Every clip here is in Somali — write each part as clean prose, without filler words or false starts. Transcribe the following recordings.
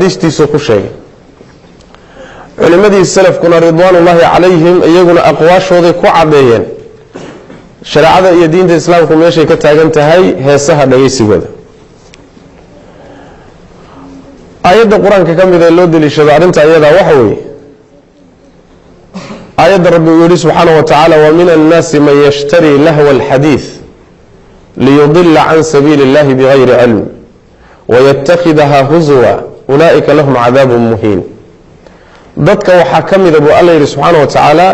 Axaadiistiisuu ku sheegay. Culimadii salafkuna ridwaanullaahi calayhim iyaguna aqwaashooday ku caddeeyeen shareecada iyo diinta islaamku meeshay ka taagan tahay heesaha dhagaysigooda. Aayadda qur-aanka ka mid ee loo deliishado arrinta iyadaa waxa weeye aayadda Rabbi uu yihi subxaanahu wa tacaala: "Wa min annaasi man yashtarii lahwa alxadiid liyudila can sabiili اllahi bigayri cilm wayatakhidaha huzwa ulaa'ika lahum cadaabun muhiin." Dadka waxaa ka mida, buu Alla yidhi subxaana wa tacaala,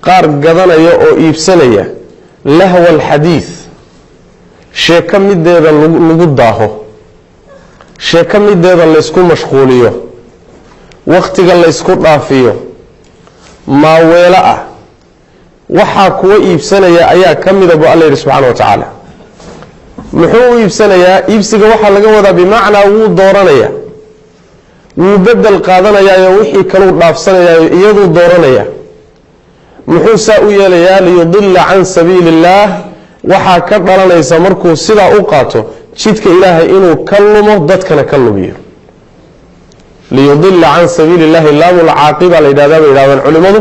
qaar gadanaya oo iibsanaya lahwa alxadiid, sheeko mideeda lagu daaho, sheeko mideeda laysku mashquuliyo, wakhtiga laysku dhaafiyo, maaweelo ah. Waxaa kuwa iibsanaya ayaa ka mida, buu Alla yidhi subxaana wa tacaala. Muxuu u iibsanayaa? Iibsiga waxaa laga wadaa bimacnaa wuu dooranaya, wuu bedel qaadanayaayo, wixii kaluu dhaafsanayaayo, iyaduu dooranaya. Muxuu saa u yeelayaa? Liyudila can sabiili illaah. Waxaa ka dhalanaysa markuu sidaa u qaato jidka Ilaahay inuu ka lumo, dadkana ka lumiyo. Liyudila can sabiili illahi, laamulcaaqiba la yidhahdaa, bay yidhahdaan culimmadu.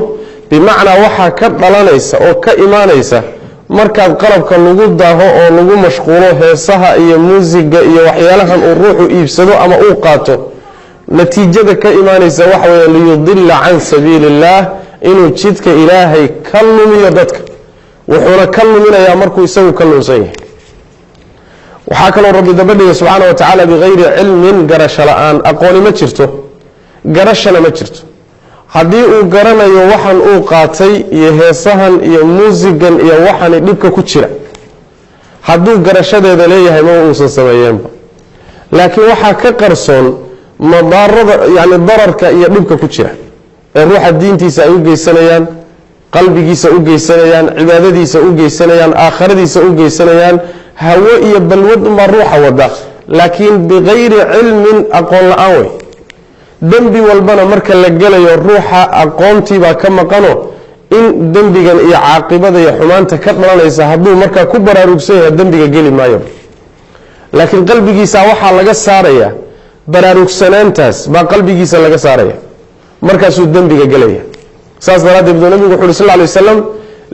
Bimacnaa waxaa ka dhalanaysa oo ka imaanaysa markaad qalabka lagu daaho oo lagu mashquulo heesaha iyo muusiga iyo waxyaalahan uu ruuxu iibsado ama uu qaato, natiijada ka imaanaysa waxa weeye liyudila can sabiili illaah, inuu jidka Ilaahay ka lumiyo dadka. Wuxuuna ka luminayaa markuu isagu ka lunsan yahay. Waxaa kaloo Rabbi daba dhigay subxaana wa tacaala: bikayri cilmin, garasho la-aan. Aqooni ma jirto, garashana ma jirto. Haddii uu garanayo waxan uu qaatay iyo heesahan iyo muusigan iyo waxani dhibka ku jira, hadduu garashadeeda leeyahay, ma uusan sameeyeenba. Laakiin waxaa ka qarsoon madaarada, yani dararka iyo dhibka ku jira ee ruuxa diintiisa ay u geysanayaan, qalbigiisa u geysanayaan, cibaadadiisa u geysanayaan, aakharadiisa u geysanayaan. Hawo iyo balwad unbaa ruuxa wada, laakiin bikayri cilmin, aqoon la-aan wey. Dembi walbana marka la gelayo ruuxa aqoontiibaa ka maqano. In dembigan iyo caaqibada iyo xumaanta ka dhalanaysa hadduu markaa ku baraarugsan yahay, dembiga geli maayo. Laakiin qalbigiisa waxaa laga saaraya baraarugsanaantaas, baa qalbigiisa laga saaraya, markaasuu dembiga gelaya. Saas daraaddeed buu nabigu wuxu uhi sal lay waslam: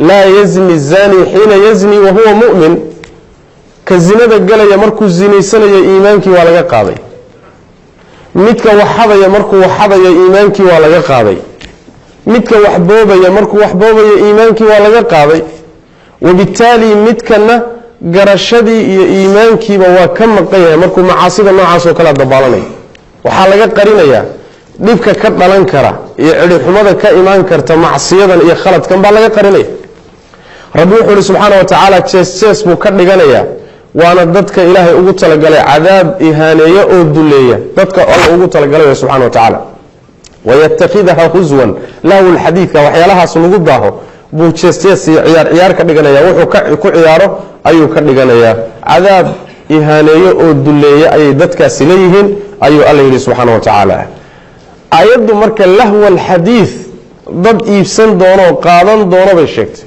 "Laa yazni zani xiina yazni wahuwa mu'min." Ka zinada gelaya markuu zinaysanayo iimaankii waa laga qaaday. Midka waxadaya markuu waxadayo iimaankii waa laga qaaday. Midka waxboobaya markuu waxboobayo iimaankii waa laga qaaday. Wabittaali midkana garashadii iyo iimaankiiba waa ka maqan yahay markuu macaasida noocaas oo kalea dabaalanayo. Waxaa laga qarinayaa dhibka ka dhalan kara iyo cidhixumada ka imaan karta macsiyadan iyo khaladkan baa laga qarinaya. Rabbi wuxuu uhi subxaana wa tacaala: jees jees buu ka dhiganayaa, waana dadka Ilaahay ugu talagalay cadaab ihaaneeya oo duleeya, dadka Alla ugu talagalay subxana wa tacaala. Wayatakhidaha huzwan, lahwu lxadiidka, waxyaalahaas lagu daaho buu jees jees iyo ciyaar ciyaar ka dhiganaya. Wuxuu ku ciyaaro ayuu ka dhiganayaa. Cadaab ihaaneeyo oo duleeya ayay dadkaasi leeyihiin, ayuu Alla yidhi subxaana wa tacaala. Aayaddu marka lahwa alxadiid dad iibsan doono oo qaadan doono bay sheegtay.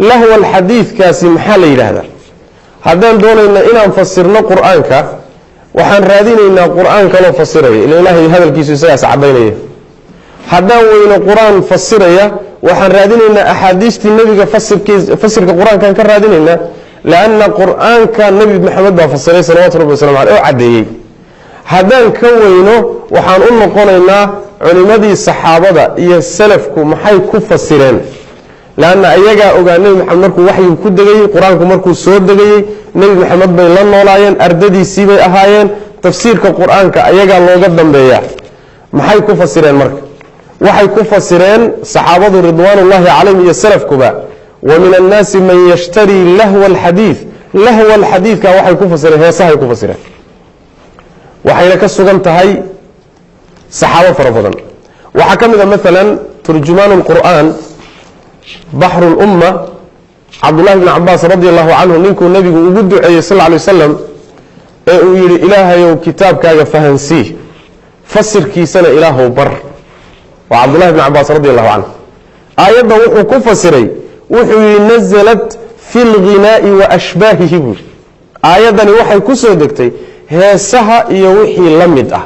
Lahwa alxadiidkaasi maxaa la yidhaahdaa? Haddaan doonayna inaan fasirno qur-aanka, waxaan raadinaynaa qur-aan kaloo fasiraya, ila Ilaahay hadalkiisu isagaas caddaynaya. Haddaan weyno qur-aan fasiraya, waxaan raadinaynaa axaadiistii nebiga, fasirkiis, fasirka qur-aankaan ka raadinaynaa, lianna qur-aanka Nebi Maxamed baa fasiray salawatu rabbi waslamu aleyh oo caddeeyey. Haddaan ka weyno, waxaan u noqonaynaa culimadii saxaabada iyo salafku maxay ku fasireen, leanna ayagaa ogaa Nebi Maxamed markuu waxyigu ku degayey, qur-aanku markuu soo degayey. Nebi Maxamed bay la noolaayeen, ardadiisii bay ahaayeen. Tafsiirka qur-aanka ayagaa looga dambeeyaa. Maxay ku fasireen? Marka waxay ku fasireen saxaabadu ridwaanullahi calayhim iyo salafkuba: "Wa min annaasi man yashtarii lahwa alxadiid." Lahwa alxadiidka waxay ku fasireen heesahay ku fasireen. Waxayna ka sugan tahay saxaabo fara badan. Waxaa ka mid a maalan turjumaan lqur'aan, baxru lumma, Cabdullahi bni Cabaas radi allahu canhu, ninkuu nebigu ugu duceeyey sal lay wasalam ee uu yihi: "Ilaahayow, kitaabkaaga fahansii, fasirkiisana Ilaahow bar." Waa Cabdullahi bni Cabaas radi allahu canhu. Aayadda wuxuu ku fasiray, wuxuu yihi: "Nazalat fi lghinaa'i wa ashbaahihi," buu yihi. Aayaddani waxay ku soo degtay heesaha iyo wixii la mid ah.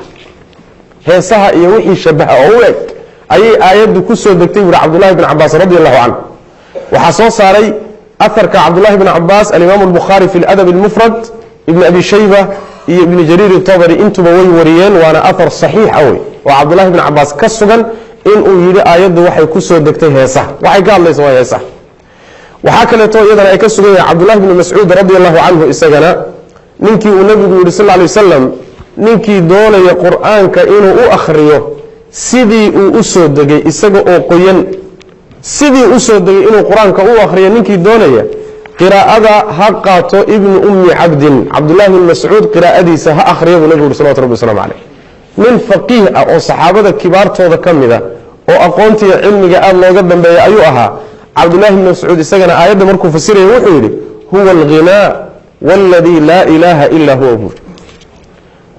Heesaha iyo wixii shabaha oo u eg ayay aayaddu ku soo degtay buuri Cabdullahi bn Cabaas radi allahu canhu. Waxaa soo saaray aharka Cabdullahi bn Cabaas alimaamu albukhaari fi ladab almufrad, Ibn Abi Shayba iyo Ibni Jariir itabari intuba way wariyeen, waana ahar saxiix ah wey oo Cabdullahi bn Cabaas ka sugan inuu yidhi aayaddu waxay ku soo degtay heesaha, waxay ka hadlaysa waa heesaha. Waxaa kaleeto iyadana ay ka sugan yahay Cabdullahi bni Mascuud radi allahu canhu, isagana ninkii uu nabigu yidhi sal ly wasalam, ninkii doonaya qur-aanka inuu u akhriyo sidii uu u soo degay isaga oo qoyan, sidii u soo degay inuu qur-aanka u akhriyo ninkii doonaya, qiraa'ada ha qaato Ibnu Ummi Cabdin, Cabdullahi bn Mascuud qiraa'adiisa ha akhriya buu nabigu yuri salawatu rabbi waslamu caleyh. Nin faqiih ah oo saxaabada kibaartooda ka mid a oo aqoontiiyo cilmiga aada looga dambeeya ayuu ahaa Cabdullahi bn Mascuud. Isagana aayadda markuu fasiraya wuxuu yidhi huwa alghinaa waladii laa ilaaha ilaa huwa buuri,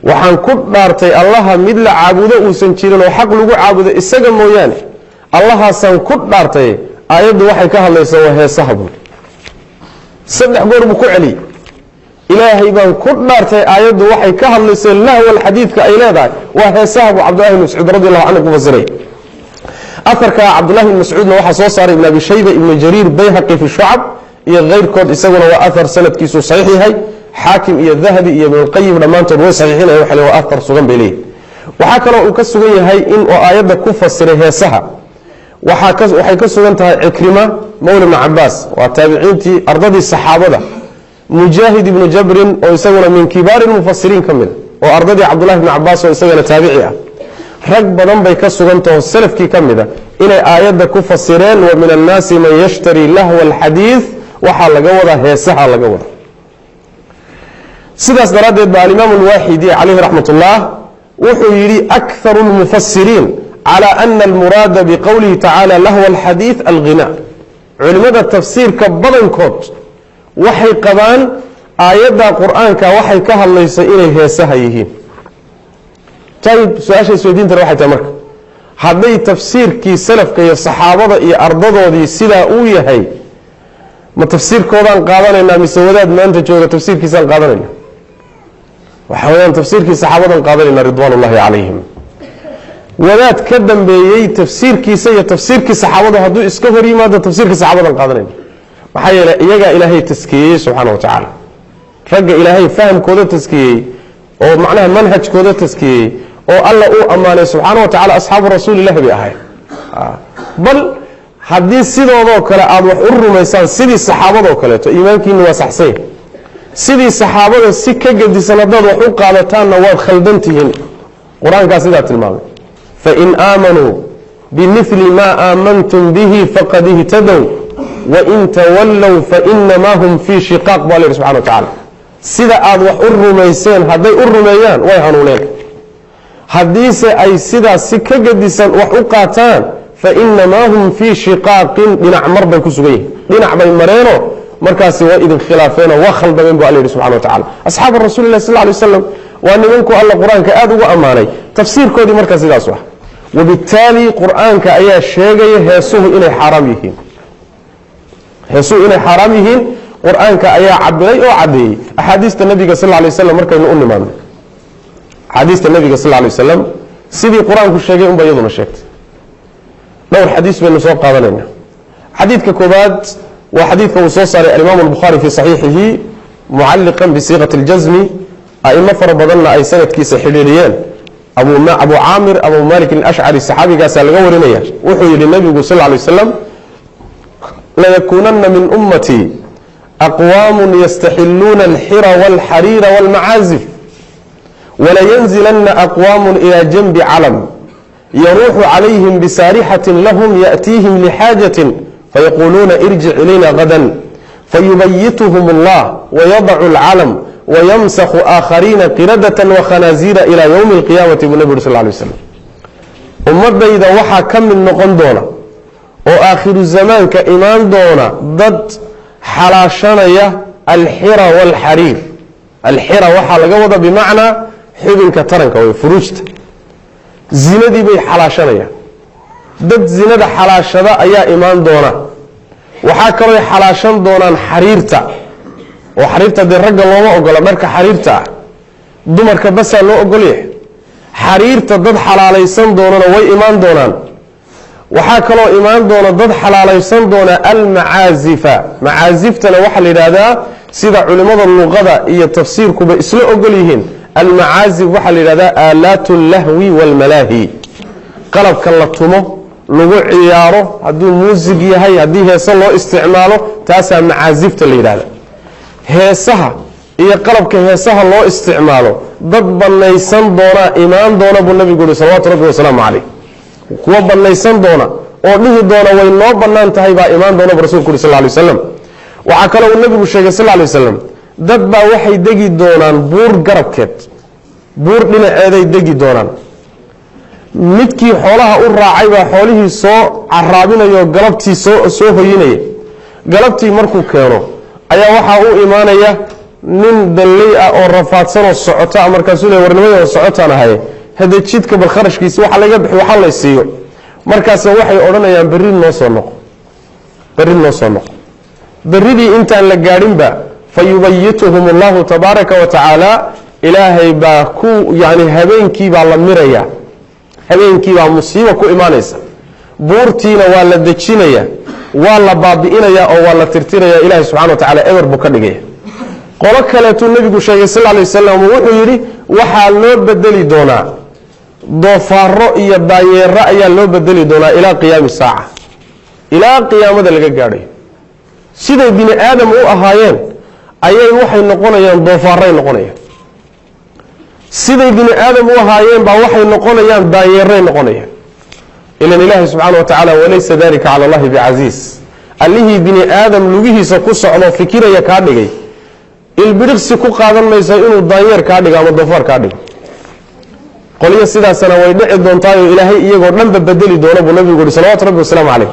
waxaan ku dhaartay Allaha mid la caabudo uusan jirin oo xaq lagu caabudo isaga mooyaane, Allahaasaan ku dhaartay, aayaddu waxay ka hadlaysaa waa heesaha buuri. 3 goor buu ku celiyey, Ilaahay baan ku dhaartay aayaddu waxay ka hadlaysa lahwal xadiidka ay leedahay waa heesaha buu Cabdullahi bn Mascuud radi allahu canhu ku fasiray. Aharka Cabdullahi bn Mascuudna waxaa soo saaray Ibn Abi Shayba, Ibnu Jariir, Bayhaqi fi Shucab iyo keyrkood, isaguna waa ahar sanadkiisuu saxiix yahay. Xaakim iyo Dahabi iyo Ibnulqayim dhammaantood way saxiixinaya, waxay leeyihin waa ahar sugan bay leeyihin. Waxaa kaloo uu ka sugan yahay in uu aayadda ku fasiray heesaha, waxay ka sugan tahay Cikrima mawla Ibni Cabaas, waa taabiciintii ardadii saxaabada, Mujaahid ibnu Jabrin oo isaguna min kibaari lmufasiriin ka mid a oo ardadii Cabdullahi bni Cabaas oo isagana taabici ah. Rag badan bay ka sugantaho salafkii ka mid a inay aayadda ku fasireen wa min annaasi man yashtari lahwa alxadiid, waxaa laga wadaa heesaha laga wadaa. Sidaas daraaddeed ba alimaam alwaaxidi calayhi raxmat ullah wuxuu yidhi akharu lmufasiriin cala ana almuraada biqowlihi tacaala lahwa alxadiid alghina. Culimmada tafsiirka badankood waxay qabaan aayadda qur-aanka waxay ka hadlaysa inay heesaha yihiin. Ayib, su-aasha isweydiintana waxay tahay marka hadday tafsiirkii salafka iyo saxaabada iyo ardadoodii sidaa uu yahay, ma tafsiirkoodaan qaadanaynaa mise wadaad maanta jooga tafsiirkiisaan qaadanayna? Waxa weyaan tafsiirkii saxaabadan qaadanayna ridwaan ullahi calayhim. Wadaad ka dambeeyey tafsiirkiisa iyo tafsiirkii saxaabada hadduu iska hor yimaado, tafsiirkii saxaabadan qaadanayna. Maxaa yeeley iyagaa Ilaahay taskiyeyey subxaana wa tacaala, ragga Ilaahay fahamkooda taskiyey oo macnaha manhajkooda taskiyey oo Alla uu ammaanay subxaana wa tacala asxaabu rasuulillahi bay ahayd. Bal haddii sidoodoo kale aada wax u rumaysaan sidii saxaabadoo kaleeto, iimaankiinu waa saxsanya. Sidii saxaabada si ka gedisan haddaad wax u qaadataanna waad khaldan tihiin. Qur-aankaa sidaa tilmaamay, fain aamanuu bimili maa aamantum bihi faqad ihtadow wain tawallow fainamaa hum fii shiqaaq baa la yidhi subxana wa tacala. Sida aad wax u rumayseen hadday u rumeeyaan way hanuuneen, haddiise ay sidaas si ka gedisan wax u qaataan fainamaa hum fii shiqaaqin, dhinac mar bay ku sugan yihin, dhinac bay mareeno markaasi waa idin khilaafeenoo waa khaldameen bu alla yidhi subxana wa tacala. Asxaabu rasuuli lah sal ly waslam waa nimanku Alla qur-aanka aada ugu ammaanay, tafsiirkoodii markaa sidaas ah. Wabittaali qur-aanka ayaa sheegaya heesuhu inay xaaraam yihiin, heesuhu inay xaaraam yihiin qur-aanka ayaa cabiray oo caddeeyey. Axaadiista nabiga sal lay waslam markaynu u nimaadno, axaadiista nabiga sal lay wasalam sidii qur-aanku sheegay unba iyaduna sheegtay. Dhowr xadiis baynu soo qaadanayna. Xadiidka koobaad waa xadiidka uu soo saaray alimaam albukhaari fii saxiixihi mucalliqan bisiiqati اljasmi, aimo fara badanna ay sanadkiisa xidhiidhiyeen. Abu Caamir Abu Malik alashcari saxaabigaasaa laga warinaya, wuxuu yihi nabigu sal lay waslam layakuunana min ummatii aqwaamu yastaxiluuna alxira walxariira walmacaazif, walayanzilana aqwaamu ilaa janbi calam yaruuxu calayhim bisaarixatin lahum yaأtiihim lixaajatin fayaquuluuna irjic ilayna gada fayubayituhum allah wayadacu alcalam wayamsakhu aakhariina qiradata wakhanaaziira ilaa ywmi alqiyaamati buu nabi uri sal lay slam. Ummadayda waxaa ka mid noqon doona oo aakhiru zamaanka imaan doona dad xalaashanaya alxira walxariir. Alxira waxaa laga wada bimacnaa xubinka taranka wey, furuujta, zinadii bay xalaashanayaan. Dad zinada xalaashada ayaa imaan doona. Waxaa kalooy xalaashan doonaan xariirta, oo xariirta dee ragga looma ogola, dharka xariirta ah dumarka basaa loo ogolyahay. Xariirta dad xalaalaysan doonana way imaan doonaan. Waxaa kaloo imaan doona dad xalaalaysan doona almacaazifa. Macaasiftana waxaa la yidhaahdaa sida culimmada luqada iyo tafsiirkuba isla ogol yihiin, almacaazif waxaa la yidhahdaa aalaatu lahwi waalmalaahi, qalabka la tumo lagu ciyaaro, hadduu muusig yahay, haddii heese loo isticmaalo, taasaa macaasifta la yidhahda. Heesaha iyo qalabka heesaha loo isticmaalo dad banaysan doonaa imaan doona buu nabigu yihi salawaatu rabbi wasalaamu caleyh. Kuwa banaysan doona oo dhihi doona way noo bannaan tahay baa imaan doona buu rasulku yuri sal ly waslam. Waxaa kaloo uu nabigu sheegay sal ly waslam, dad baa waxay degi doonaan buur garabkeed, buur dhinaceeday degi doonaan. Midkii xoolaha u raacay baa xoolihii soo caraabinaya oo galabtii soo hoyinaya. Galabtii markuu keeno ayaa waxaa u imaanaya nin dalley ah oo rafaadsanoo socota. Markaasuu le, warnimadoo socotaan ahay, hade jidka bal kharashkiisi waxa laga bixi waxa lay siiyo. Markaase waxay odhanayaan, berri noo soo noqo, berri noo soo noqo. Berridii intaan la gaadhinba, fa yubayituhum allahu tabaaraka wa tacaala, ilaahay baa ku yani habeenkii baa la miraya, habeenkii baa musiiba ku imaanaysa, buurtiina waa la dejinaya, waa la baabi'inaya oo waa la tirtiraya. Ilahay subxana wa tacala eber buu ka dhigaya. Qolo kaleetuu nebigu sheegay sal lay wasalam, wuxuu yidhi waxaa loo bedeli doonaa doofaaro iyo daayeero ayaa loo bedeli doonaa ilaa qiyaami saaca, ilaa qiyaamada laga gaadhayo. Siday bini aadam u ahaayeen ayay waxay noqonayaan doofaaray noqonayaan, siday bini aadam u ahaayeen baa waxay noqonayaan daayeeray noqonayaan. Ilan ilaahi subxaana wa tacaala, walaysa dalika cala allahi bicasiis, allihii bini aadam lugihiisa ku socdo fikiraya kaa dhigay, ilbiriqsi ku qaadan mayso inuu daanyeer kaa dhigo ama doofaar kaa dhigo. Qolyo sidaasna way dhici doontaayoo ilaahay iyagoo dhanba bedeli doona buu nabigu yihi salawatu rabbi wasalaamu caleyh.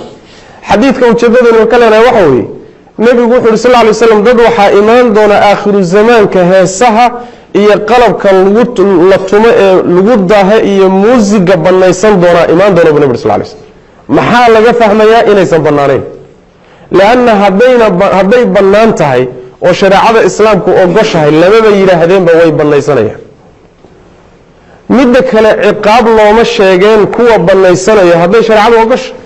Xadiidka ujeedadaynu ka leenahay waxa weeye, nebigu wuxu yhi sal lay slam, dad waxaa imaan doona aakhiru zamaanka heesaha iyo qalabka la tumo ee lagu daahe iyo muusiga banaysan doonaa imaan doona buu nabig sal lay slm. Maxaa laga fahmayaa? Inaysan bannaanayn. Lianna hadday bannaan tahay oo shareecada islaamku ogoshahay, lamaba yidhaahdeenba way banaysanayaan. Midda kale, ciqaab looma sheegeen kuwa banaysanaya hadday shareecadu ogoshahay.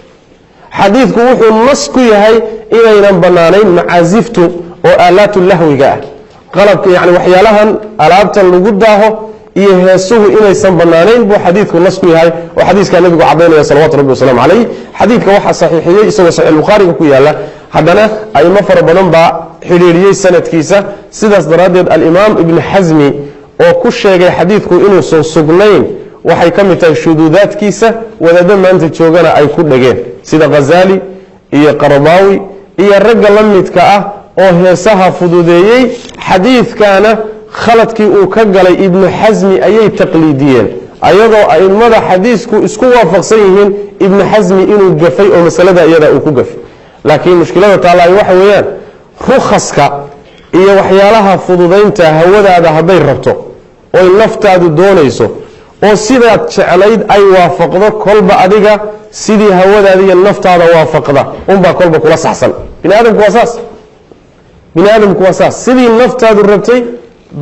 Xadiidku wuxuu nas ku yahay inaynan bannaanayn macaasiftu oo aalaatu lahwiga ah, qalabka yani waxyaalahan alaabta lagu daaho iyo heesuhu inaysan bannaanayn buu xadiidku nas ku yahay, oo xadiiskaa nabigu caddaynaya salawatu rabbi wasalaamu caleyh. Xadiidka waxaa saxiixiyey isagoo saxiix bukhaariga ku yaala, haddana aimo fara badan baa xidhiiriyey sanadkiisa. Sidaas daraaddeed alimaam ibni xasmi oo ku sheegay xadiidku inuusan sugnayn waxay ka mid tahay shuduudaadkiisa, wadaaddo maanta joogana ay ku dhegeen sida Khazali iyo Qaradaawi iyo ragga la midka ah oo heesaha fududeeyey. Xadiidkana khaladkii uu ka galay Ibnu Xasmi ayay taqliidiyeen, ayadoo a'immada xadiisku isku waafaqsan yihiin Ibnu Xasmi inuu gafay oo masalada iyada uu ku gafay. Laakiin mushkilada taalaay waxa weeyaan, rukhaska iyo waxyaalaha fududaynta hawadaada hadday rabto oy naftaadu doonayso oo sidaad jeclayd ay waafaqdo, kolba adiga sidii hawadaada iyo naftaada waafaqda unbaa kolba kula saxsan. Bini aadamku waa saas, bini aadamku waa saas. Sidii naftaadu rabtay,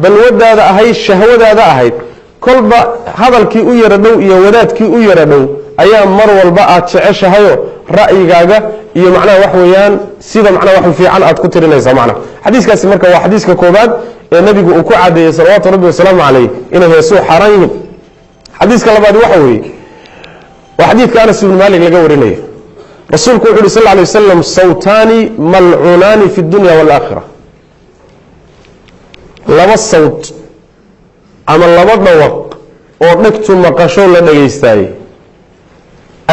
balwadaada ahayd, shahwadaada ahayd, kolba hadalkii u yara dhow iyo wadaadkii u yara dhow ayaa mar walba aad jeceshahayo, ra'yigaaga iyo macnaha wax weeyaan sida macnaha wax fiican aad ku tirinaysaa macnaha. Xadiiskaasi marka waa xadiiska koobaad ee nabigu uu ku cadeeyey salawaatu rabbi wasalaamu caleyh inay heesuhu xaaraan yihiin. Xadiiska labaad waxa weeye waa xadiidka Anas ibnu Maalik laga warinayo. Rasuulku wuxu uhi sal lay wasalam, sawtaani malcuunaani fi dunya waalaakhira, laba sawt ama laba dhawaq oo dhegtu maqasho la dhegaystaayey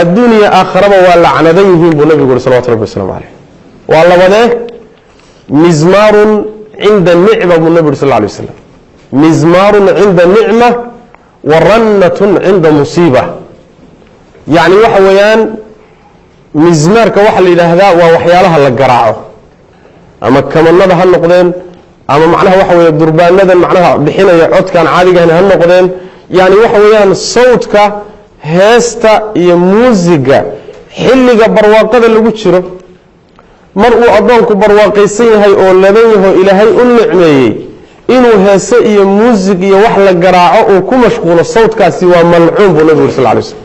adduuniya aakharaba waa lacnadan yihiin buu nabigu uri salawatu rabbi waslamu caleyh. Waa labadee? Mizmaarun cinda nicma buu nabi uri sal lay waslam, mizmaarun cinda nicma wa rannatun cinda musiiba. Yacni waxa weeyaan, mizmaarka waxaa la yidhaahdaa waa waxyaalaha la garaaco, ama kamanada ha noqdeen, ama macnaha waxa weeye durbaanadan macnaha bixinaya codkaan caadigahan ha noqdeen. Yani waxa weeyaan sawdka heesta iyo muusiga xilliga barwaaqada lagu jiro, mar uu addoonku barwaaqaysan yahay oo laban yaho ilaahay u nicmeeyey, Inuu heese iyo muusig iyo wax la garaaco uu ku mashquulo, sawdkaasi waa malcuun buu nabigu yuri sal lay slam.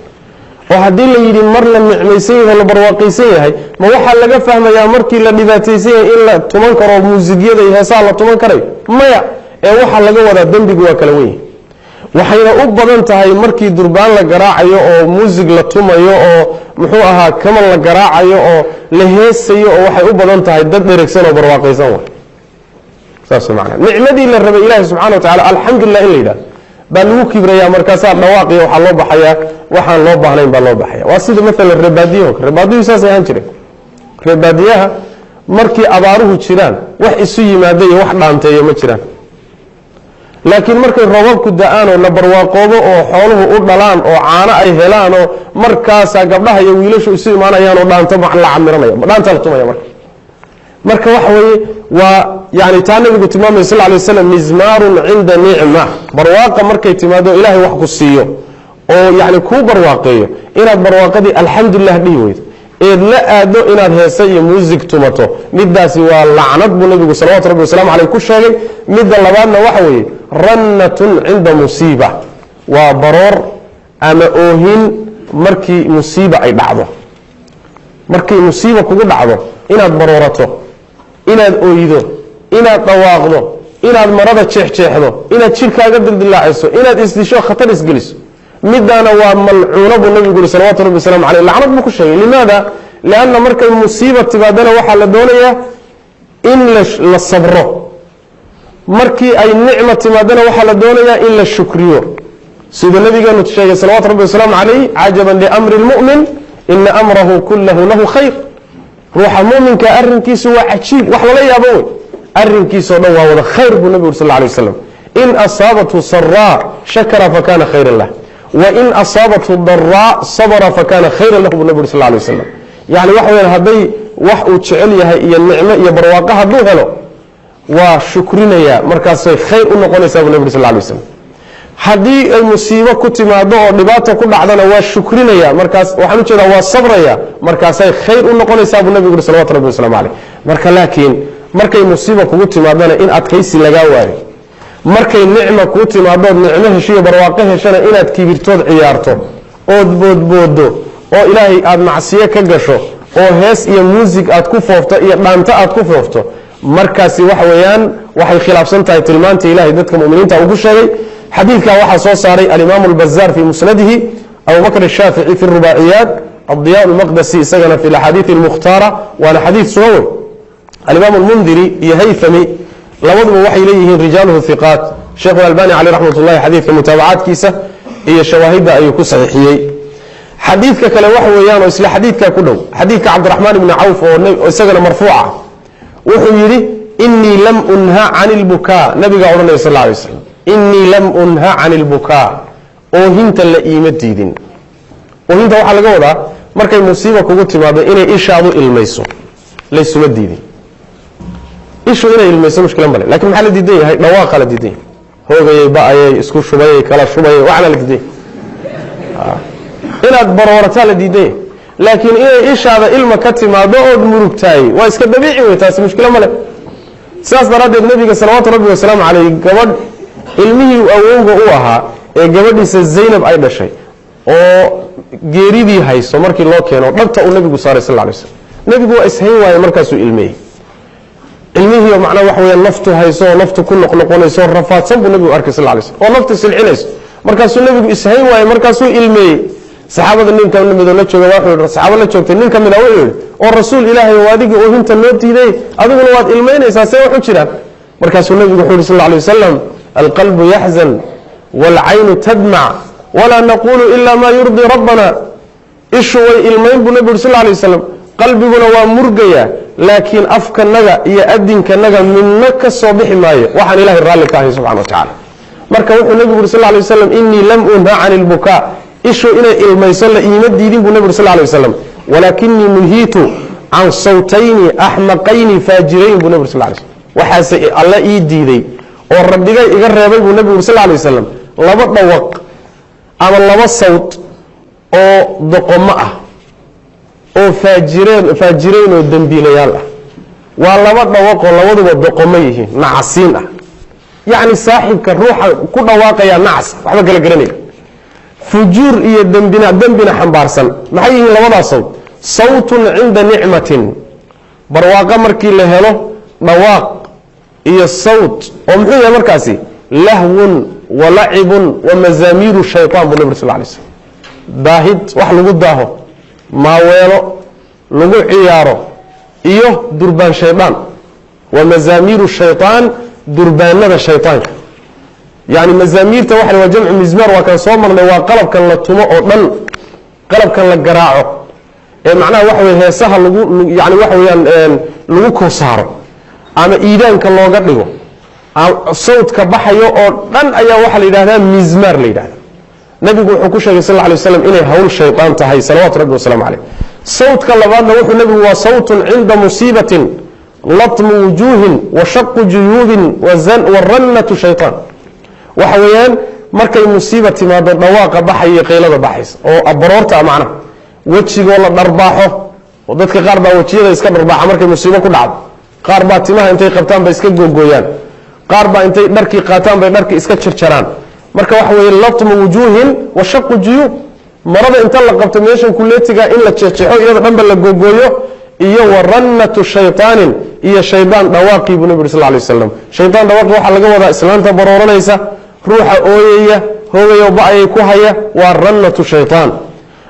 Oo haddii la yidhi mar la nicmaysan yahay oo la barwaaqaysan yahay, ma waxaa laga fahmayaa markii la dhibaataysan yahay in la tuman karo muusigyada iyo heesaha la tuman karayo? Maya, ee waxaa laga wadaa dembigu waa kala wen yahay. Waxayna u badan tahay markii durbaan la garaacayo oo muusig la tumayo oo muxuu ahaa kaman la garaacayo oo la heesayo, oo waxay u badan tahay dad dheregsan oo barwaaqaysan wa. Saas macnaa, nicmadii la rabay ilaahi subxana wa tacala alxamdulilah in la yidhahdo baa lagu kibrayaa, markaasaa dhawaaqiyo waxaa loo baxayaa waxaan loo baahnayn baa loo baxaya. Waa sida maalan reebaadiyaho, reebaadiyuhu saasay ahaan jireen. Reebaadiyaha markii abaaruhu jiraan wax isu yimaada iyo wax dhaanteeyo ma jiraan, laakiin markay roobabku da-aan oo la barwaaqoobo oo xooluhu u dhalaan oo caano ay helaan oo markaasaa gabdhaha iyo wiilashu isu imaanayaan oo dhaanto la camiranaya, dhaanta la tumaya. Marka waxa weeye waa yani taa nabigu tilmaamaya sal lay waslam, mizmaarun cinda nicma. Barwaaqa markay timaado, ilaahay wax ku siiyo oo yani kuu barwaaqeeyo, inaad barwaaqadii alxamdulilah dhihi weydo eed la aado inaad heese iyo muusig tumato, midaasi waa lacnad buu nabigu salawatu rabbi wasalamu caleyh ku sheegay. Midda labaadna waxa weeye rannatun cinda musiiba, waa baroor ama oohin markii musiiba ay dhacdo. Markay musiiba kugu dhacdo inaad baroorato, inaad oydo, inaad dhawaaqdo, inaad marada jeexjeexdo, inaad jidhkaaga dildilaaciso, inaad isdisho, khatar isgeliso, midaana waa malcuuno buu nabigu yuri salawatu rabbi waslamu aleyh, lacnad buu ku sheegay. Limaada? Lianna markay musiiba timaadana waxaa la doonayaa in la sabro, markii ay nicma timaadana waxaa la doonayaa in la shukriyo, siduu nabigeenu sheegay salawatu rabbi wasalaamu caleyh: cajaban liamri lmu'min ina amrahu kulahu lahu khayr. Ruuxa muminka arrinkiisu waa cajiib, wax lala yaabo wey, arrinkiisao dhan waa wada khayr buu nabigu uri sal lay waslam. In asaabathu saraa shakara fakana khayran lah, wain asaabathu daraa sabra fakana khayran lahu buu nabi uri sal lay waslam. Yani waxa weyaan hadday wax uu jecel yahay iyo nicmo iyo barwaaqo hadduu helo, waa shukrinayaa, markaasay khayr u noqonaysaa buu nabi uri sal lay waslam. Haddii ay musiibo ku timaado oo dhibaata ku dhacdana waa shukrinaya, markaas waxaan ujeedaa waa sabraya, markaasay khayr u noqonaysaa buu nabigu uri salawatu rabbi waslamu caleyh. Marka laakiin markay musiiba kugu timaadona in adkaysi lagaa waayo, markay nicma kuu timaadood nicmo heshiyo barwaaqo heshana inaad kibirtood ciyaarto ood boodboodo oo ilaahay aada macsiyo ka gasho oo hees iyo muusig aad ku foofto iyo dhaanto aad ku foofto, markaasi waxa weeyaan waxay khilaafsan tahay tilmaanta ilahay dadka muminiinta uu ku sheegay. Xadiidkan waxaa soo saaray alimaamu albazaar fii musnadihi, abubakr ashaafici fi rubaaciyaat, adiya almaqdasi isagana fi axaadiid almukhtaara, waana xadiid sugan wey. Alimaam almundiri iyo haythami labaduba waxay leeyihiin rijaaluhu hiqaat. Sheikhu albani caleyh raxmat ullahi xadiidka mutaabacaadkiisa iyo shawaahidda ayuu ku saxiixiyey. Xadiidka kale waxa weeyaan oo isla xadiidkaa ku dhow, xadiidka cabdiraxmaan ibni cawf oo isagana marfuuca, wuxuu yidhi: inii lam unha cani lbukaa. Nabigaa odhanaya sal lay waslam: inii lam unha cani lbukaa, oohinta la iima diidin. Oohinta waxaa laga wadaa markay musiiba kugu timaado inay ishaadu ilmayso laysuma diidin. Ishu inay ilmayso mushkila male, lakin maxaa la diidan yahay? Dhawaaqa la diidan yahay, hoogayay, ba-ayay, isku shubayay, kala shubayay, waxna la diidan yahay. Inaad baroorataa la diidan yahay, laakiin inay ishaada ilma ka timaado ood murugtaay waa iska dabiici wey, taasi mushkilo male. Sidaas daraaddeed nabiga salawaatu rabbi wasalaamu caleyh gabadh ilmihii awowga u ahaa ee gabadhiisa Zaynab ay dhashay oo geeridii hayso markii loo keeno, dhabta uu nabigu saaray sal lay slam, nebigu waa ishayn waaye, markaasuu ilmeeyey. Ilmihii macnaa waxa weya naftu hayso oo naftu ku noqnoqonayso oo rafaadsan buu nabigu arkay sal lay slam, oo naftu silxinayso, markaasuu nebigu ishayn waaye, markaasuu ilmeeyey. Saxaabada nin ka midoo la jooga wuxuu yidhi, saxaabo la joogtay nin ka mid a wuxuu yidhi: oo rasuul ilaahay, oo adigii oohinta loo diiday, adiguna waad ilmaynaysaa, see wax u jiraan? Markaasuu nabigu wuxuu yidhi sal lay wasalam: alqalbu yaxzan waalcaynu tadmac, walaa naqulu ila ma yurdii rabbana. Ishu way ilmayn buu nabi yuri sal lay wasalam, qalbiguna waa murgaya, laakiin afkanaga iyo adinkanaga midna ka soo bixi maayo waxaan ilahay raalli ka ahay subxana wa tacala. Marka wuxuu nabigu yuri sal lay waslam: inii lam unha cani lbukaa, ishu inay ilmayso la iima diidin buu nabi uri sal lay waslam, walaakinii nuhiitu can sawtayni axmaqayni faajirayn buu nabi uri sal lay slm. Waxaase alle ii diiday oo rabbigay iga reebay buu nabigu uri sal lay wasalam laba dhawaq ama laba sawt oo doqomo ah oo faajireen, faajirayn oo dembiilayaal ah. Waa laba dhawaqoo labaduba doqomo yihiin, nacasiin ah. Yacni saaxibka ruuxa ku dhawaaqaya nacas, waxba kala garanaya, fujuur iyo dembina xambaarsan. Maxay yihiin labadaas sawt? Sawtun cinda nicmatin, barwaaqo markii la helo dhawaaq iyo sawt oo muxuu yahay markaasi? Lahwun wa lacibun wa mazaamiiru shaytaan buu nabig sal lay slam. Daahid wax lagu daaho, maaweelo lagu ciyaaro iyo durbaan shaydaan, wa mazaamiiru shaytaan, durbaanada shaytaanka. Yani mazaamiirta waxa waa jamcu mizmaar, waa kan soo marnay, waa qalabkan la tumo oo dhan, qalabkan la garaaco ee macnaha waxa wey heesaha lagu, yani waxa weeyaan lagu kosaaro ama iidaanka looga dhigo, sawdka baxayo oo dhan ayaa waxaa la yidhahdaa mizmaar la yidhahda. Nabigu wuxuu ku sheegay sal lla alay waslam inay hawl shaydaan tahay, salawatu rabbi waslamu caleyh. Sawdka labaadna wuxuu nabigu waa sawtun cinda musiibatin, latmu wujuuhin wa shaqu juyuubin wa rannatu shaytaan. Waxa weeyaan markay musiiba timaado dhawaaqa baxaya iyo qaylada baxaysa oo baroorta, macnaha wejigoo la dharbaaxo, oo dadka qaar baa wejiyada iska dharbaaxa markay musiibo ku dhacdo, qaar baa timaha intay qabtaan bay iska googooyaan, qaar baa intay dharkii qaataan bay dharkii iska jarjaraan. Marka waxa weeye latmu wujuuhin wa shaqu juyuub, marada inta la qabto meeshan kuleetiga in la jeexjeexo, iyada dhanba la googooyo, iyo wa rannatu shaytaanin, iyo shaydaan dhawaaqii buu nabi uri sal lay waslam. Shaydaan dhawaaqii waxaa laga wadaa islaanta barooranaysa, ruuxa ooyaya, hoogayo ba-ayay ku haya, waa rannatu shaytaan.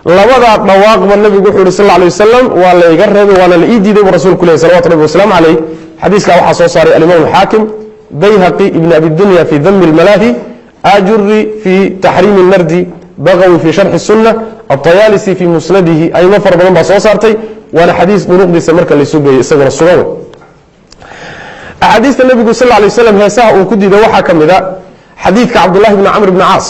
Labadaa dhawaaqba nabigu wuxuu yihi sal lay wasalam waa layga reebay, waana la ii diiday buu rasulku lehy salawatu rabbi wasalaamu caleyh. Xadiiska waxaa soo saaray alimaam alxaakim, bayhaqi, ibn abi dunya fi dami lmalaahi, ajuri fi taxriimi nardi, bagawi fi sharxi sunna, atayaalisi fi musnadihi, aymo fara badan baa soo saartay, waana xadiis duruqdiisa marka laysu geeyo isaguna sugan wey. Axaadiista nabigu sal lay waslam heesaha uu ku diiday waxaa ka mid a xadiidka cabdullahi bni camr bni caas.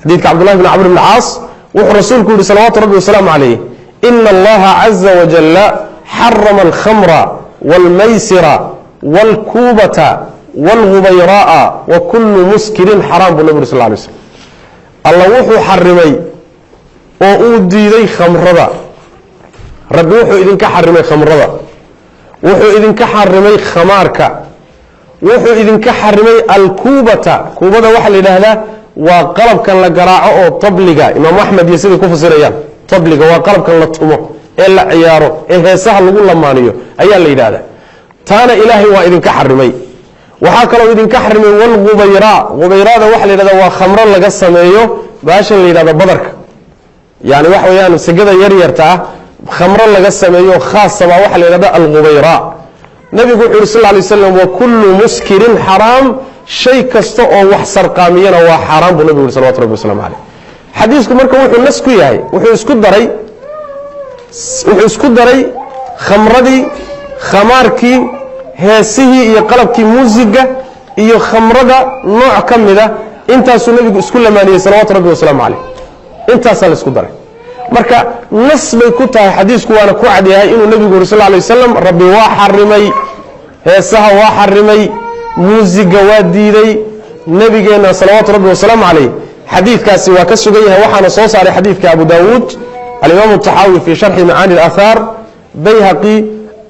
Xadiidka cabdullahi bni camr bni caas wuxuu rasuulku yihi salawaatu rabbi wasalaamu calayh: ina allaha caza wajalla xarama alkhamra wاlmaysira wاlkuubata wاlgubayra'a wa kulu muskirin xaraam buu nabi uri sal lay slam. Alla wuxuu xarimay oo uu diiday khamrada. Rabbi wuxuu idinka xarimay khamrada, wuxuu idinka xarimay khamaarka, wuxuu idinka xarimay alkuubata. Kuubada waxaa la yidhaahdaa waa qalabkan la garaaco oo tabliga, imaamu axmed iyo siday ku fasirayaan, tabliga waa qalabkan la tumo ee la ciyaaro ee heesaha lagu lamaaniyo ayaa la yidhahdaa. Taana ilaahay waa idinka xarimay. Waxaa kaloo idinka xarimay walgubayraa. Gubayraada waxaa la yidhahdaa waa khamro laga sameeyo baashan la yidhahda badarka, yani waxa weeyaan sigada yaryarta ah, khamro laga sameeyo khaasa baa waxaa la yidhahda algubayraa. Nabigu wuxuu yhi sal ly waslam: wa kullu muskirin xaraam, shay kasta oo wax sarqaamiyana waa xaaraan buu nabigu yhi salawatu rabbi waslamu caleyh. Xadiisku marka wuxuu nas ku yahay, wuxuu isku daray khamradii, khamaarkii, heesihii iyo qalabkii muusiga iyo khamrada nooc ka mida. Intaasuu nabigu isku lamaaniyey salawatu rabbi wasalaamu caleyh, intaasaa la isku daray. Marka nas bay ku tahay xadiisku, waana ku cadyahay inuu nebigu yuri sal lay wasalam rabbi waa xarimay heesaha, waa xarimay muusiga, waa diiday nebigeenna salawaatu rabbi wasalaamu caleyh. Xadiidkaasi waa ka sugan yahay, waxaana soo saaray xadiidka Abu Daawuud, alimaam الطaxaawi fi sharxi macaani اlaathaar, bayhaqi,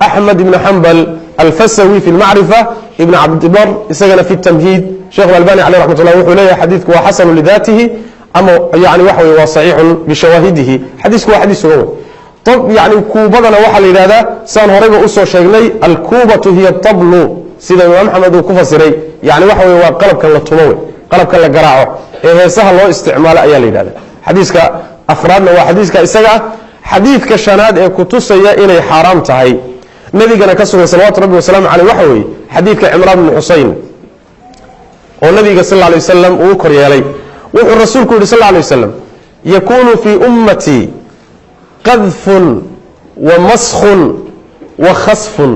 Axmed ibn Xambal, alfasawi fi lmacrifa, Ibn Cabdibar isagana fi tamhiid. Sheikh Albani caleyh raxmat ullah wuxuu leeyahay xadiidku waa xasanu lidaatihi ama yani waxa wey waa saxiixun bishawaahidihi. Xadiisku waa xadiis sugan wey. Yani kuubadana waxaa la yidhahdaa, saan horeyba usoo sheegnay, alkuubatu hiya tablu, sida imaam Axmed uu ku fasiray, yani waxa wey waa qalabkan la tumo wey, qalabkan la garaaco ee heesaha loo isticmaalo ayaa la yidhahda. Xadiiska afraadna waa xadiiska isaga ah. Xadiidka shanaad ee kutusaya inay xaaraam tahay, nabigana ka sugan salawatu rabbi wasalaamu caleyh, waxa weeye xadiidka Cimraan bni Xuseyn oo nabiga sal lay wasalam uu u kor yeelay. Wuxuu rasuulku yihi sal lay wasalam: yakunu fii ummatii qadfun wa maskhun wa khasfun.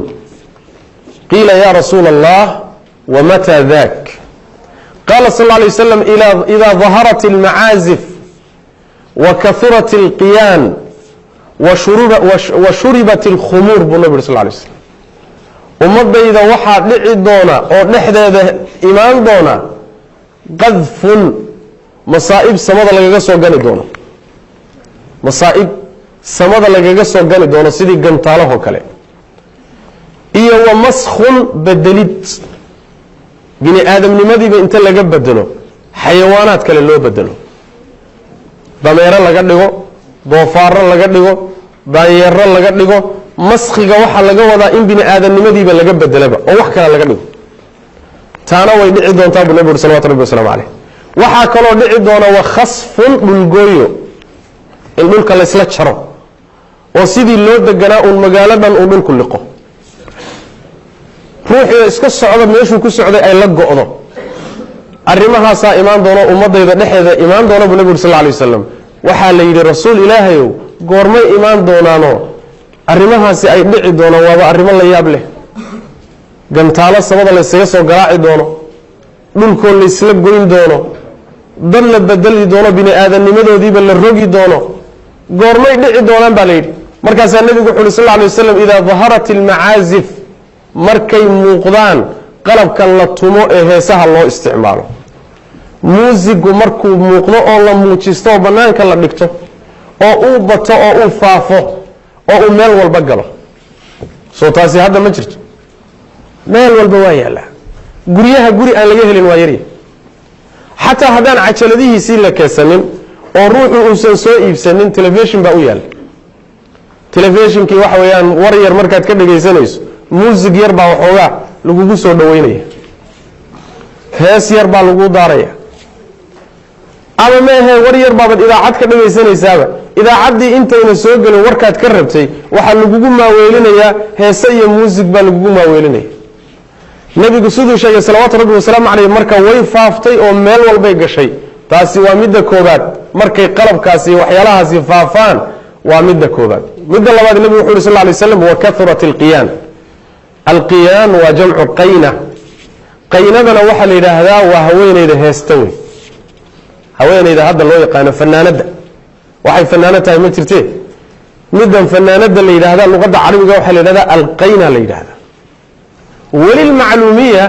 Qiila: ya rasuula allah, wamata dak? Qala sal lay wasalam: ida daharat almacaazif wa kahurat alqiyaan wa shuribat alkhumuur buu nabig uri sal lay slam. Ummadayda waxaa dhici doona oo dhexdeeda imaan doona qadfun, masaa'ib samada lagaga soo gani doono, masaa'ib samada lagaga soo gani doono sidii gantaalahoo kale, iyo wa maskhun, bedelid, Bini aadamnimadiiba inta laga bedelo xayawaanaad kale loo bedelo, dameero laga dhigo, doofaaro laga dhigo, daanyeero laga dhigo. Maskhiga waxaa laga wadaa in bini aadamnimadiiba laga bedelaba oo wax kale laga dhigo. Taana way dhici doontaa buu nabigu uri salawatu rabbi waslamu caleyh. Waxaa kaloo dhici doona wa khasfun, dhulgooyo, in dhulka laysla jaro oo sidii loo deganaa uun magaalo dhan uu dhulku liqo, ruuxii iska socda meeshuu ku socday ay la go'do. Arrimahaasaa imaan doono ummadayda dhexeeda imaan doona buu nabigu uri sal lla alay wasalam. Waxaa la yidhi rasuul ilaahayow, goormay imaan doonaano arrimahaasi ay dhici doonaan? Waaba arrimo la yaab leh, gantaalo samada laysaga soo garaaci doono, dhulkoo laysla goyn doono, dad la bedeli doono, bini aadamnimadoodiiba la rogi doono, goormay dhici doonaan baa la yidhi. Markaasaa nebigu wuxu uhi sal lla alay waslam, idaa daharat almacaazif, markay muuqdaan qalabka la tumo ee heesaha loo isticmaalo, muusigu markuu muuqdo oo la muujisto oo bannaanka la dhigto oo uu bato oo uu faafo oo uu meel walba galo. Soo taasi hadda ma jirto, meel walba waa yaallaa, guryaha guri aan laga helin waa yarya. Xataa haddaan cajaladihiisii la keedsanin oo ruuxu uusan soo iibsanin, telefishin baa u yaalla. Telefishinkii waxa weeyaan war yar markaad ka dhegaysanayso, muusig yar baa waxoogaa lagugu soo dhaweynaya, hees yar baa lagu daaraya, ama meehe war yar baabaad idaacad ka dhegaysanaysaaba. Idaacaddii intayna soo gelin warkaad ka rabtay waxaa lagugu maaweelinayaa heese iyo muusig baa lagugu maaweelinaya. Nebigu siduu sheegay salawaatu rabbi wasalaamu caleyh, marka way faaftay oo meel walbay gashay. Taasi waa midda koobaad, markay qalabkaasi waxyaalahaasi faafaan waa midda koobaad. Midda labaad, nebigu wuxu uhi sal lla lay slam, wakahurat alqiyaan. Alqiyaan waa jamcu qayna, qaynadana waxaa la yidhaahdaa waa haweeneyda heesta wey, haweeneyda hadda loo yaqaano fanaanadda. Waxay fanaanad tahay ma jirte, middan fanaanada la yidhahda luqadda carabiga waxaa la yidhahdaa alqayna la yidhahda. Welilmacluumiya,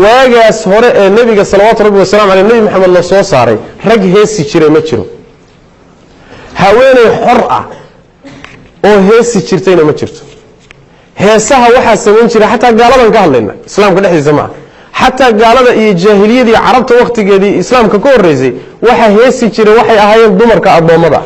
waagaas hore ee nebiga salawaatu rabbi wasalamu aleyh, nebi maxamed la soo saaray, rag heesi jiray ma jiro, haweeney xor ah oo heesi jirtayna ma jirto. Heesaha waxaa samayn jiray xataa gaaladan ka hadlayna, islaamka dhexdiisa maaha, xataa gaalada iyo jaahiliyadii carabta wakhtigeedii islaamka ka horreysay waxaa heesi jiray waxay ahaayeen dumarka addoommada.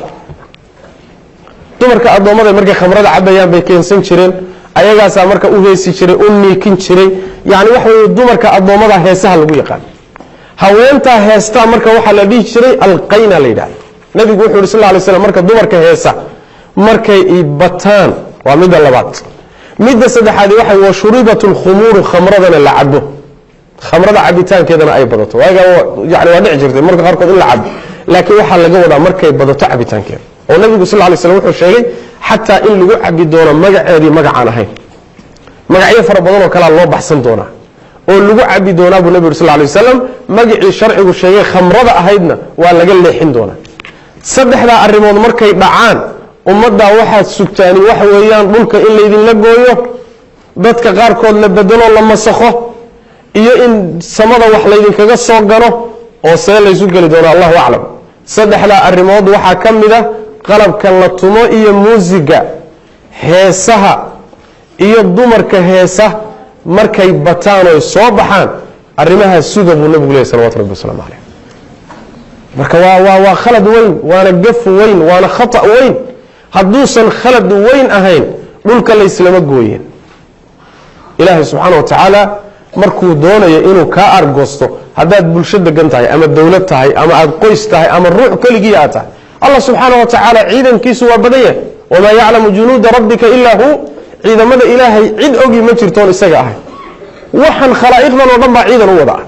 Dumarka addoommada markay khamrada cabayaan bay keensan jireen, ayagaasaa marka u heesi jiray, u niikin jiray. Yani waxa weye dumarka addoommada heesaha lagu yaqaan, haweentaa heestaa marka waxaa la dhihi jiray alqayna la yidhahda. Nebigu wuxu yhi sal lla lay slam, marka dumarka heesa markay bataan waa midda labaad. Midda saddexaadi waxay wa shuribat alkhumuuru, khamradana la cabo, khamrada cabitaankeedana ay badato. Waagaa yani waa dhici jirtay marka qaarkood in la cabo, laakiin waxaa laga wadaa markay badato cabitaankeeda. Oo nabigu sal lay slam wuxuu sheegay xataa in lagu cabi doono magaceedii magacaan ahayn, magacyo fara badan oo kalea loo baxsan doonaa oo lagu cabi doonaa buu nebi uri sal lay wasalam. Magacii sharcigu sheegay khamrada ahaydna waa laga leexin doonaa. Saddexdaa arrimood markay dhacaan ummaddaa waxaad sugtaani waxa weeyaan dhulka in laydinla gooyo, dadka qaarkood la bedelo, la masakho, iyo in samada wax laydinkaga soo gano oo see laysu geli doono, allahu aclam. Saddexdaa arrimood waxaa ka mid a qalabka la tumo iyo muusiga, heesaha iyo dumarka heesa markay bataan oy soo baxaan, arrimahaa suga buu nabigu lehy salawatu rabbi waslamu caleyh. Marka waa khalad weyn, waana gaf weyn, waana khata weyn. Hadduusan khalad weyn ahayn dhulka layslama gooyeen. Ilaahay subxaana wa tacaala markuu doonayo inuu kaa argoosto, haddaad bulsho degan tahay ama dowlad tahay ama aada qoys tahay ama ruux keligii aad tahay, allah subxaana wa tacaala ciidankiisu waa badan yahay. Wamaa yaclamu junuuda rabbika ilaa hu, ciidamada ilaahay cid ogi ma jirtoon isaga ahay. Waxaan khalaa'iqdan oo dhan baa ciidan u wada ah.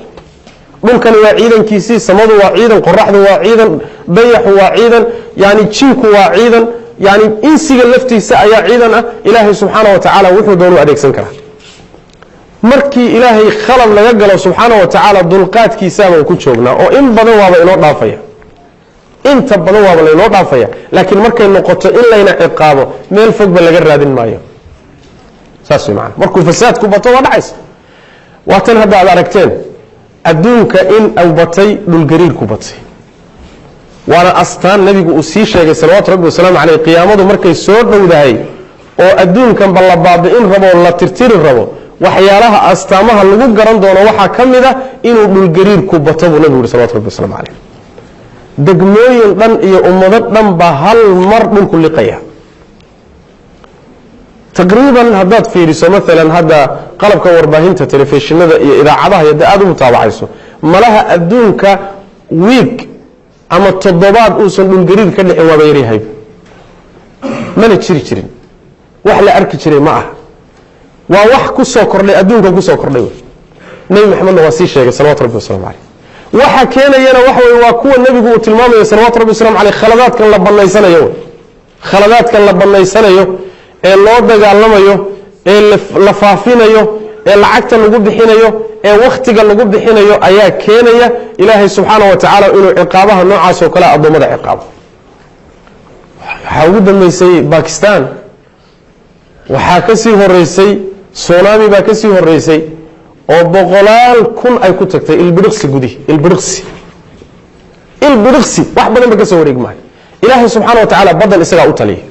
Dhulkani waa ciidankiisii, samadu waa ciidan, qoraxdu waa ciidan, dayaxu waa ciidan, yani jinku waa ciidan, yani insiga laftiisa ayaa ciidan ah. Ilaahay subxaana wa tacaala wuxuu doonu adeegsan karaa. Markii ilaahay khalad laga galo subxaana wa tacaala dulqaadkiisaabaan ku joognaa oo in badan waaba inoo dhaafaya, inta badan waaba laynoo dhaafaya. Laakiin markay noqoto in layna ciqaabo meel fogba laga raadin maayo. Saas way macanaa, markuu fasaadku bato waa dhacaysa. Waa tan hadda aad aragteen adduunka in uu batay dhulgariirku batay, waana astaan nebigu uu sii sheegay salawaatu rabbi wasalaamu caleyh. Qiyaamadu markay soo dhowdahay oo adduunkanba la baabi'in rabo oo la tirtiri rabo, Waxyaalaha astaamaha lagu garan doono waxaa ka mid a inuu dhulgariirku bato buu nabigu yuri salawatu rabbi waslamu caleyh. Degmooyin dhan iyo ummado dhan baa hal mar dhulku liqaya taqriiban. Haddaad fiiriso maalan hadda qalabka warbaahinta, telefishinada iyo idaacadaha, iyo aada u mutaabacayso, malaha adduunka wiig ama toddobaad uusan dhulgariir ka dhicin waaba yaryahay, mana jiri jirin, wax la arki jiray ma aha, waa wax ku soo kordhay adduunka ku soo kordhay. Nebi Maxamedna waa sii sheegay salawatu rabbi waslamu caleyh. Waxa keenayana waxa wey waa kuwa nebigu uu tilmaamayo salawatu rabbi waslamu caleyh, khaladaadkan la banaysanayo, khaladaadkan la banaysanayo ee loo dagaalamayo, ee la faafinayo, ee lacagta lagu bixinayo, ee wakhtiga lagu bixinayo ayaa keenaya Ilaahay subxaana wa tacaala inuu ciqaabaha noocaas oo kale addoommada ciqaabo. Waxaa ugu dambeysay Bakistan, waxaa ka sii horeysay tsunami baa ka sii horeysay oo boqolaal kun ay ku tagtay ilbiriqsi gudihi, ilbiriqsi, ilbiriqsi, wax badan ba ka soo wareegi maayo. Ilaahay subxaana wa tacaala baddan isagaa u taliya.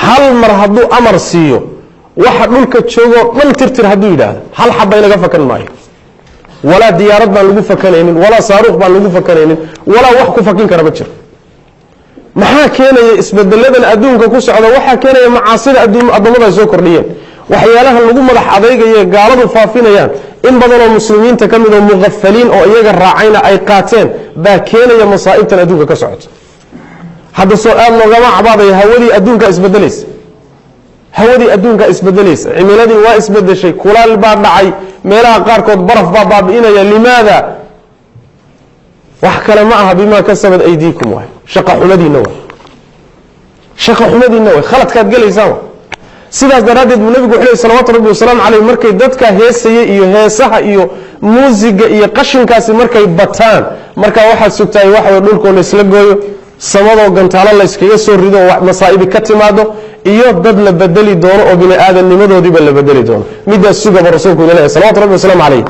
Hal mar hadduu amar siiyo, waxa dhulka joogoo dhan tirtir hadduu yidhaahdo, hal xaba inaga fakan maayo. Walaa diyaarad baan lagu fakanaynin, walaa saaruuq baan lagu fakanaynin, walaa wax ku fakin kara ma jiro. Maxaa keenaya isbedeladan adduunka ku socda? Waxaa keenaya macaasida addoommada ay soo kordhiyeen, waxyaalaha lagu madax adaygaye gaaladu faafinayaan, in badanoo muslimiinta ka mid oo muqafaliin oo iyaga raacayna ay qaateen baa keenaya masaa'ibtan adduunka ka socota. Hadda soo aada loogama cabaadaya hawadii adduunkaa isbedelaysa, hawadii adduunkaa isbedelaysa, cimiladii waa isbedeshay, kulaal baa dhacay, meelaha qaarkood baraf baa baabi'inaya. Limaada? Wax kale ma aha, bimaa kasabad aydiikum waay, shaqa xumadiinna waay, shaqa xumadiinna waay, khaladkaad gelaysaan waay. Sidaas daraaddeed buu nebigu wuxuu ley salawatu rabbi wasalaamu caleyh, markay dadka heesaya iyo heesaha iyo muusiga iyo qashinkaasi markay bataan, markaa waxaad sugtaay waxa way dhulkoo laysla gooyo, samadoo gantaalo layskaga soo rido oo masaa'ibi ka timaado, iyo dad la bedeli doono oo bini aadamnimadoodiiba la bedeli doono. Midaas sugaba rasuulku ina leeyahy salawatu rabbi wasalaamu caleyh.